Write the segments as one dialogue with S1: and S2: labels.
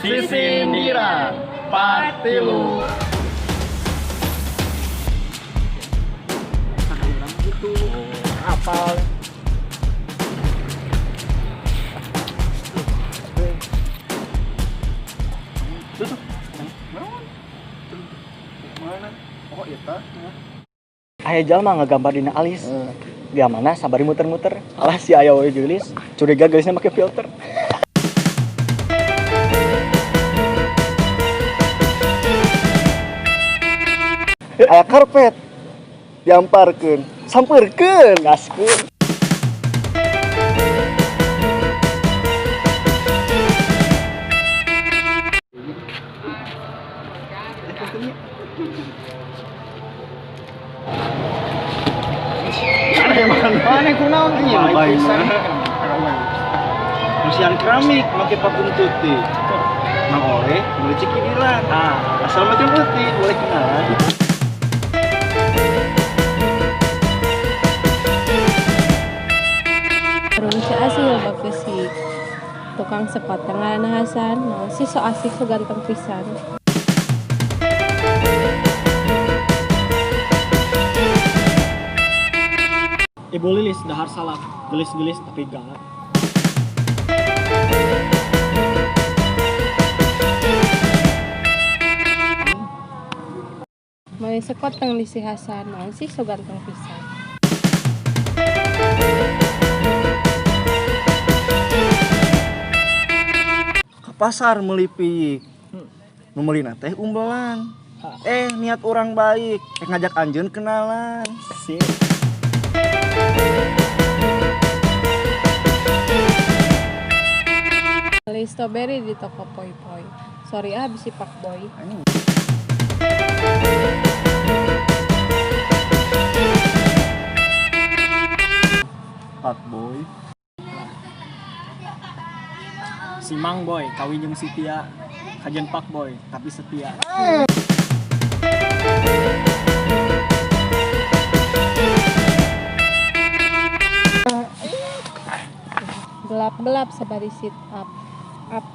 S1: Sisindiran Part 3.
S2: Gitu apal.
S1: Tuh tuh. Mana? Oh, eta.
S2: Aya jalma ngagambar dina alis. Dia mana sabari muter-muter. Alah si aya we geulis, curiga geulisna make filter.
S1: Aya karpet. Diamparkeun, sampeurkeun.
S2: Gaskeun.
S1: Mana kunaon ieu pisan. Bersihan keramik make pakum tuti. Mang Oleh meuli cikidilan.
S2: Ah,
S1: Assalamualaikum Uti, boleh kenalan?
S3: Warung si Asih loba fisik. Tukang sepatu ngaranna Hasan, naon sih so asik so ganteng pisan.
S2: Ibu Lilis dahar salak, gelis-gelis tapi galak.
S3: Meuli sekoteng di si Hasan, naon sih so ganteng pisan.
S1: Ke pasar meuli piyik. Nu meulina teh umbelan. Eh, niat orang baik, ngajak anjeun kenalan.
S2: Sip.
S3: Beli strawberry di toko Poi Poi. Sorry ah bisi pak boy.
S1: Pak boy.
S2: Si Mang Boy kawin jeung si Tia. Kajian Pak Boy tapi setia.
S3: Gelap-gelap sabari sit up. Up.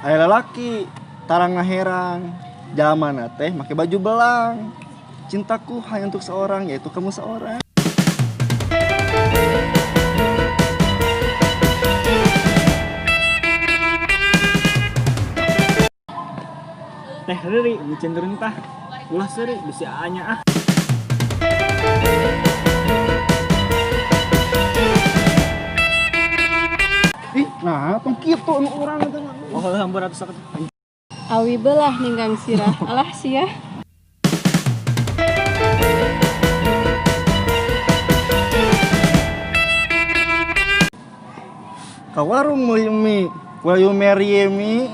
S1: Aya lalaki tarang ngaherang. Jalmana teh make baju belang. Cintaku hanya untuk seorang, yaitu kamu seorang.
S2: Teh Riri micin runtah. Ulah seuri bisi anya ah.
S1: Ih, nah, tong kitu anu urang eta mah.
S2: Oh, hampir ratus sakit.
S3: Awi belah ninggang sirah. Alah sia.
S1: Ka warung meuli mie. Will you marry me?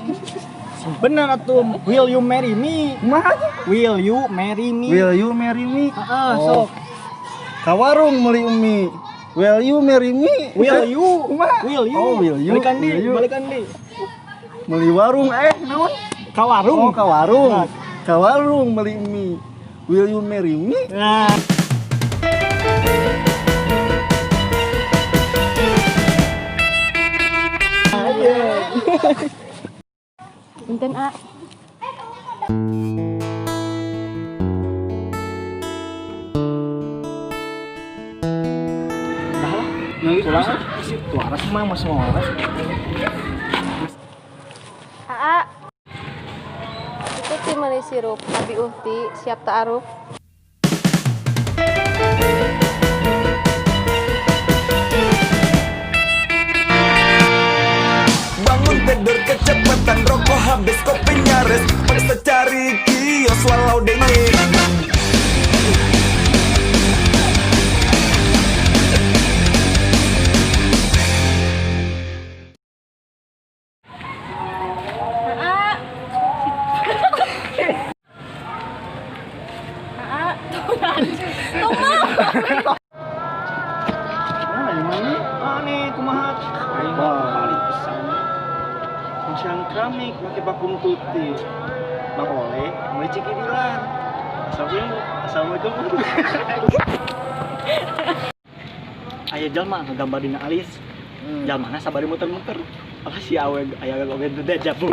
S2: Bener atuh, will you marry me?
S1: Kumaha?
S2: Will you marry me?
S1: Will you marry me?
S2: Heeh,
S1: Oh.
S2: sok.
S1: Ka warung meuli mie. Will you marry me?
S2: Will you?
S1: Kumaha?
S2: Will you?
S1: Oh, will you?
S2: Balikan di,
S1: Will you?
S2: balikan di.
S1: Meuli warung naon?
S2: Ka warung.
S1: Oh, ka warung. Ka warung meuli mie. Will you marry me?
S2: Nah.
S3: Punten A.
S2: Dah lah. Pulang ah. Tuaras mah mas ngoras.
S3: Aa. Itu ti meuli sirup, abi uhti siap ta'aruf.
S4: Bangun tidur kecepatan, rokok habis, kopi nyaris. Paksa cari kios walau dingin.
S3: Aa. Aa, tuh.
S1: Mana yang mana?
S2: Ane kumaha? Aing
S1: Wah.
S2: paling pisan.
S1: Bersihan keramik make vakum tuti. Bang Oleh meuli cikidilan. Assalamualaikum. Assalamualaikum.
S2: Aya jalma ngagambar dina alis. Jalmana sabari muter-muter. Apa si awe aya oge dejavu.